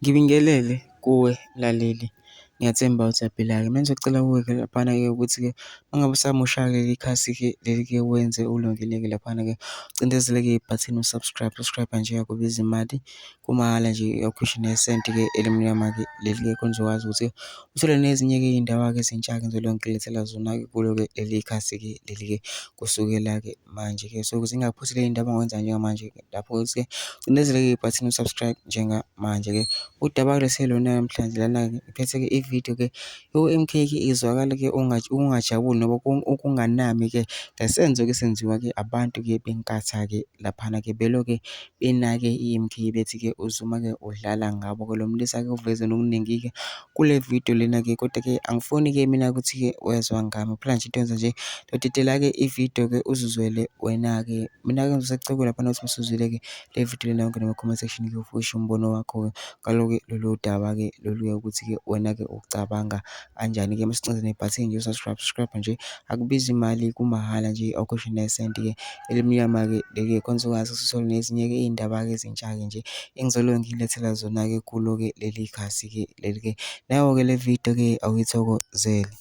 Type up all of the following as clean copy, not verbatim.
Ngibingelele kuwe mlaleli, ngiyathemba ujaphila-ke. Bengizocela kuwe-ke laphana-ke ukuthi-ke uma ngabe usamosha-ke leli khasi-ke leli-ke wenze ulungile-ke laphana-ke ucindezele-ke ibhathini u-subscribe, subscribe nje akubizi imali, kumahhala nje awukhishwa nesenti-ke elimnyama-ke leli-ke khona uzokwazi ukuthi uthole nezinye-ke iy'ndawo-ke ezintsha-ke ngizolokhu ngilethela zona-ke kulo-ke leli khasi-ke leli-ke kusukela-ke manje-ke. So ukuze ngingakuphuthi le y'ndaba ongenza njengamanje-ke lapho-ke ucindezele-ke ibhathini u-subscribe njengamanje-ke. Udaba kulesi lona namhlanje lana-ke ngiphethe-ke ividiyo-ke yo-M_K-ke izwakala-ke ungajabuli noma ukunganami-ke ngesenzo-ke esenziwa-ke abantu-ke benkatha-ke laphana-ke beloke benake i-M_K bethi-ke uzuma-ke udlala ngabo-ke. Lo mlisa-ke uveze nokuningi-ke kule vidiyo lena-ke kodwa-ke angifuni-ke mina ukuthi-ke wezwa ngami kuphela nje into yenza nje ngidedela-ke ividiyo-ke uzizwele wena-ke. Mina-ke ngizosacela laphana ukuthi usuzwile-ke le vidiyo lena ungene kuma-comment section-ke ufushe umbono wakho-ke ngalo-ke lolu daba-ke lolu-ke ukuthi-ke wena-ke ucabanga kanjani-ke. Masicinze nebhathini nje u-subscribe, subscribe nje akubizi imali, kumahhala nje awukhokhi nesenti-ke elimnyama-ke leli khona uzokwazi ukuthi uthole nezinye-ke iy'ndaba-ke ezintsha-ke nje engizoloke ngilethela zona-ke kulo-ke leli khasi-ke leli-ke. Nayo-ke le vidiyo-ke awuyithokozele.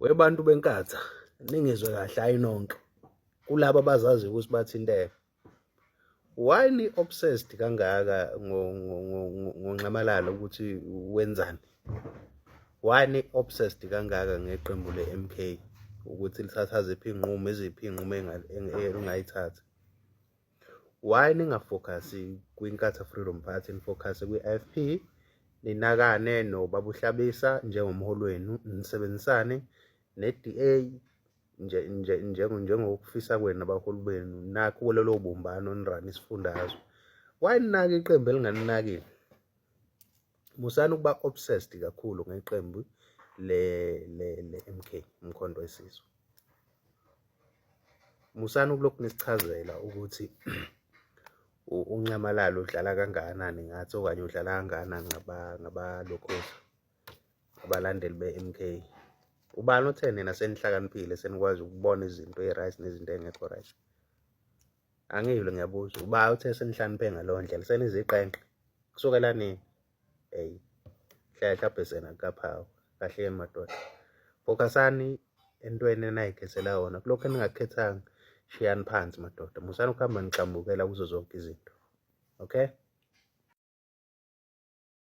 Webantu benkatha ningezwe kahle ayinonke kulabo abazaziyo ukuthi bathinteke. Why ni-obsessed kangaka ngoNxamalala ukuthi wenzani? Why ni-obsessed kangaka ngeqembu le-M_K ukuthi lithatha ziphi iy'nqumo, eziphi iy'nqumo ongayithatha? Why ningafokhasi kwiNkatha Freedom Party, nifokhase kwi-F_P, ninakane noBaba uHlabisa njengomholi wenu, nisebenzisane ne-D_A njengokufisa kwenu nabaholi benu, nakho lelo bumbano nirana isifundazwe. Why ninake iqembu elinganinakile? Musani ukuba obsessed kakhulu ngeqembu le-M_K, Umkhonto Wesizwe. Musani ukulokhu nisichazela ukuthi uNyamalala udlala kangakanani ngathi, okanye udlala kangakanani ngabalokhozi, abalandeli be-M_K. Ubani othe nina senihlakaniphile senikwazi ukubona izinto ezi-right nezinto ey'ngekho right? Angiyilo ngiyabuza. Ubani othe senihlakaniphe ngaleyo ndlela, seniziqenqe kusukela nini? Mhlawumbe senakaphawu kahle-ke madoda, focus-ani entweni enay'khethela yona. Kulokhu eningakukhethanga shiyani phansi madoda, musani ukuhamba nicambukela kuzo zonke izinto, okay?